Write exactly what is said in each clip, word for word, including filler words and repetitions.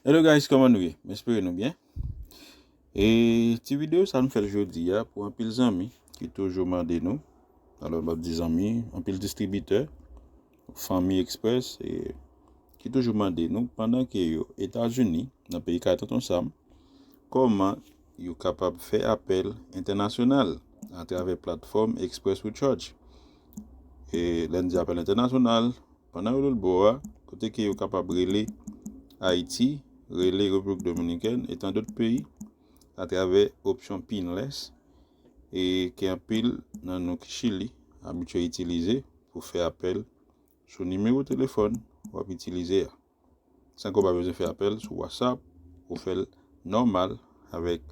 Hello guys, kòman nou ye? M espere nou byen. E ti videyo sa nou fè l jodi a pou anpil zanmi ki toujou mande nou, alò m ap di zanmi, anpil distribitè, fanmi Express, e ki toujou mande nou, pandan ke yo Etazini, nan peyi Kay Tonton Sam, kòman yo kapab fè apèl entènasyonal atravè platfòm Express Recharge. E lè n di apèl entènasyonal, pandan yo lòt bò a, kote ke yo kapab rele Ayiti, rele Repiblik Dominikèn e tan dòt peyi atravè opsyon pinless, e ke anpil nan nou ki Chili abitye itilize pou fè apèl sou nimewo telefòn w ap itilize a. San ke w pa bezwen fè apèl sou WhatsApp, ou fè l nòmal avèk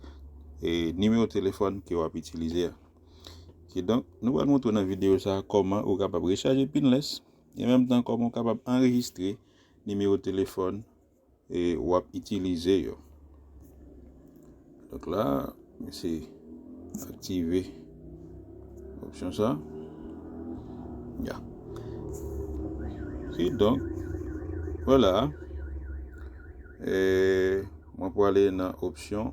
e, nimewo telefòn ke w ap itilize a. Kidonk, nou pral montre w nan videyo sa a kòman ou kapab rechaje pinless, e menm tan kòman ou kapab anrejistre nimewo telefòn e w ap itilize yo. Donk la, m ese aktive opsyon sa. Ya. Kidonk, vwala. E, mwen prale nan opsyon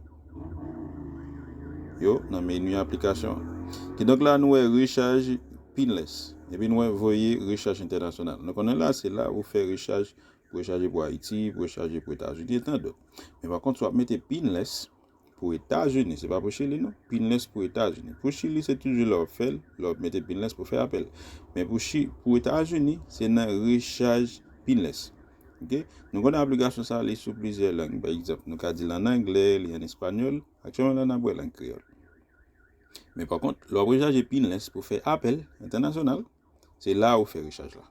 yo, nan meni aplikasyon an. Kidonk la, nou wè rechaj pinless. Epi nou wè voye rechaj entènasyonal. Nou konnen la, se la ou fè rechaj pou rechaje pou Ayiti, pou rechaje pou Etazini, e tan dòt. Men pa kont, si w ap mete pinless pou Etazini, se pa pou Chili non, pinless pou Etazini. Pou Chili, se toujou lè w ap fè l, lè w ap mete pinless pou fè apèl. Men pou Chi-, pou Etazini, se nan rechaj pinless. Ok? Nou konnen aplikasyon sa, li sou plizyè lang. Pa egzanp, nou ka di l ann anglè, li ann espanyòl. Aktyèlman, la, n ap wè lang kreyòl. Men pa kont, lè w ap rechaje pinless pou fè apèl entènasyonal, se la ou fè rechaj la.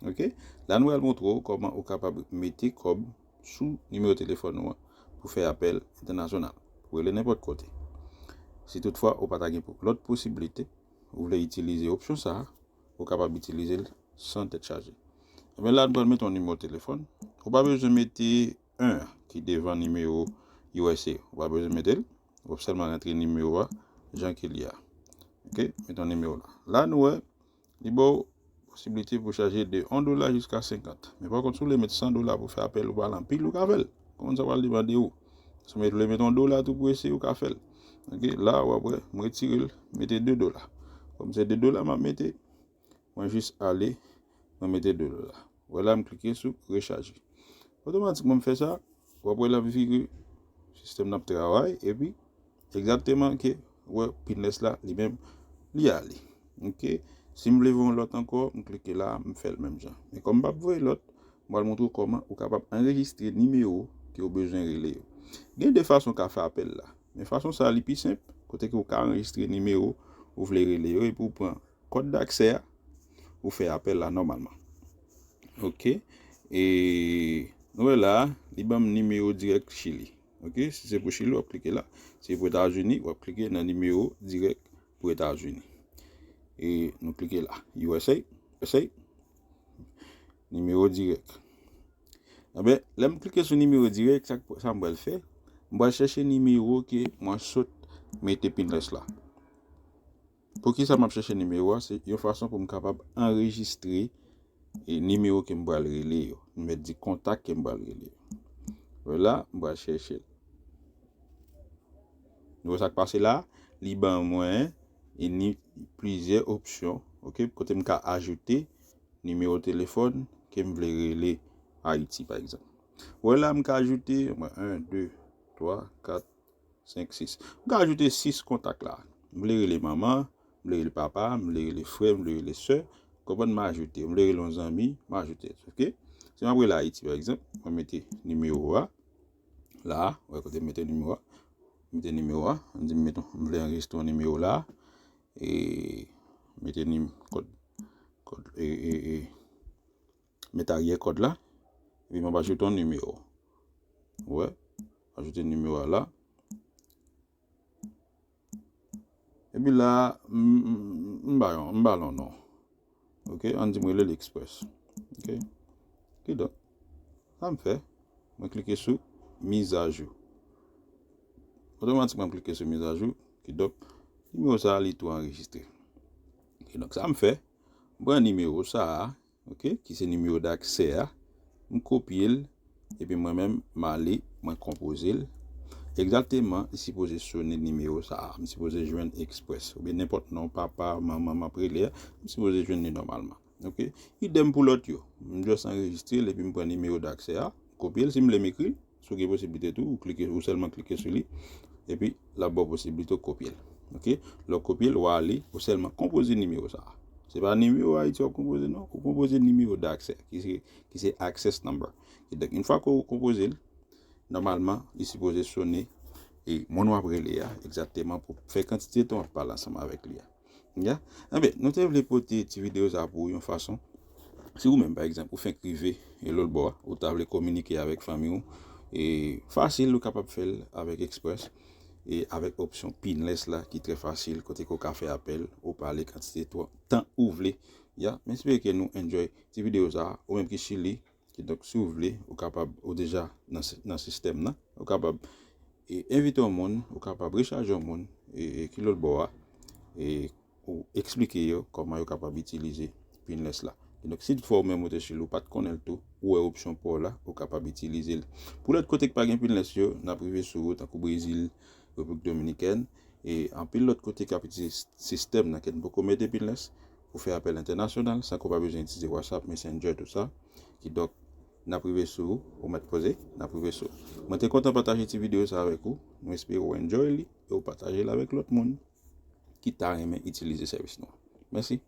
Ok? La, nou pral montre w kòman ou kapab mete kòb sou nimewo telefòn ou an pou fè apèl entènasyonal, pou rele nenpòt kote. Si toutfwa ou pa ta gen po-, lòt posiblite, ou vle itilize opsyon sa a, ou kapab itilize l san tèt chaje. Ebyen la, nou pral mete yon nimewo telefòn. Ou pa bezwen mete en ki devan nimewo U S A. Ou pa bezwen mete l. W ap sèlman rantre nimewo a jan ke li a. Ok, mete yon nimewo la. La, nou wè, li ba w posiblite pou chaje de yon dola jiska senkant. Men pa kont, si w vle met san dola pou fè apèl ou pale anpil, ou ka fè l. Kòman sa pral demande ou? Si w met, vle met yon dola tou prese, ou ka fè l. Ok, la, w ap wè, m retire l, mete de dola. Kòm se de dola m ap mete, mwen jis ale, mwen mete de dola. Wè la, m klike sou rechaje. Otomatikman, m fè sa, w ap wè l ap vire sistèm nan ap travay, epi egzakteman ke wè pinless la, li menm, li ale. Ok? Si m vle voye yon lòt ankò, m klike la, m fè l menm jan. Men kòm m p ap voye lòt, m pral montre w kòman ou kapab anrejistre nimewo ke w bezwen rele yo. Gen de fason w ka fè apèl la. Men fason sa a, li pi senp, kote ke w ka anrejistre nimewo ou vle rele yo, epi w pran kòd daksè a, ou fè apèl la nòmalman. Ok? E nou wè la, li ban m nimewo dirèk Chili. Ok? Si se pou Chili, w ap klike la. Si se pou Etazini, w ap klike nan nimewo dirèk pou Etazini. E nou klike la. U S A, U S A. Nimewo dirèk. Enben, lè m klike sou nimewo dirèk, sa, sa m pral fè? M pral chèche nimewo ke mwen sot mete pinless la. Poukisa m ap chèche nimewo a? Se yon fason pou m kapab anrejistre e nimewo ke m pral rele yo. M mèt di kontak ke m pral rele yo. Vwala, m pral chèche l. Nou wè sa k pase la? Li ban mwen e ni plizyè opsyon, ok, kote m ka ajoute nimewo telefòn ke m vle rele Ayiti, pa egzanp. Wè la, m ka ajoute, mwen, en, de, twa, kat, senk, sis. M ka ajoute sis kontak la. M vle rele manman, m vle rele papa, m vle rele frè, m vle rele sè. Konprann, m ajoute. M vle rele yon zanmi, m ajoute. Ok? Si m ap rele Ayiti, pa egzanp, mwen mete nimewo a. La, wè kote m mete nimewo a. Mete nimewo a. M di m mete, m vle anrejistre yon nimewo la. E mete nim-, kòd, kòd, e, e, e, mete aryè kòd la. Epi m ap ajoute yon nimewo. Wè, ajoute nimewo a la. Epi la, m, m, m ba yon, m ba l yon non. Ok, ann di m rele l Express. Ok. Kidonk, sa m fè, mwen klike sou mizajou. Otomatikman, m klike sou mizajou. Kidonk, nimewo sa a, li tou anrejistre. Kidonk, sa m fè, m pran nimewo sa a, ok, ki se nimewo daksè a, m kopye l, epi mwen menm, m ale, mwen konpoze l. Egzakteman, li sipoze sone nimewo sa a. M sipoze jwenn Express. Oubyen nenpòt non, papa, manman, m ap rele a, m sipoze jwenn li nòmalman. Ok? Idèm pou lòt yo. M just anrejistre l epi m pran nimewo daksè a, kopye l si m vle m ekri l. Si w gen posiblite tou, ou klike, ou sèlman klike sou li. Epi, l ap ba w posiblite w kopye l. Ok? Lè w kopye l, w ale, ou sèlman konpoze nimewo sa a. Se pa nimewo Ayiti w ap konpoze, non. Ou konpoze nimewo daksè, ki se, ki se access number. Kidonk, yon fwa ke w konpoze l, nòmalman, li sipoze sone e moun w ap rele a, egzakteman, pou fè kantite tan w ap pale ansanm avèk li a. Ya? Enben, nou te vle pote ti videyo sa pou yon fason. Si ou menm, pa egzanp, ou fenk rive e lòt bò a, ou ta vle kominike avèk fanmi w, e fasil, ou kapab fè l avèk Express e avèk opsyon pinless la, ki trè fasil, kote ke w ka fè apèl, ou pale kantite tan ou vle. Ya? M espere ke nou enjoy ti videyo sa a, ou menm ki Chili, kidonk, si w vle, ou kapab, ou deja nan, nan sistèm nan, ou kapab e, envite yon moun, ou kapab rechaje yon moun, e, e ki lòt bò a, e, ou eksplike yo kòman yo kapab itilize pinless la. Kidonk, si toutfwa ou menm ou te Chili, ou pa t konnen l tou, ou wè opsyon pa w la, ou kapab itilize l. Pou lòt kote k pa gen pinless yo, n ap rive sou ou, tankou Brezil, Repiblik Dominikèn, e anpil lòt kote k ap itilize sistèm nan ke n poko mete pinless pou fè apèl entènasyonal, san ke w pa bezwen itilize WhatsApp, Messenger, tout sa. Kidonk, n ap rive sou ou, ou mèt poze, n ap rive sou ou. Mwen te kontan pataje ti videyo sa avèk ou. Nou espere w enjoy li e w pataje l avèk lòt moun ki ta renmen itilize sèvis nou an. Mèsi.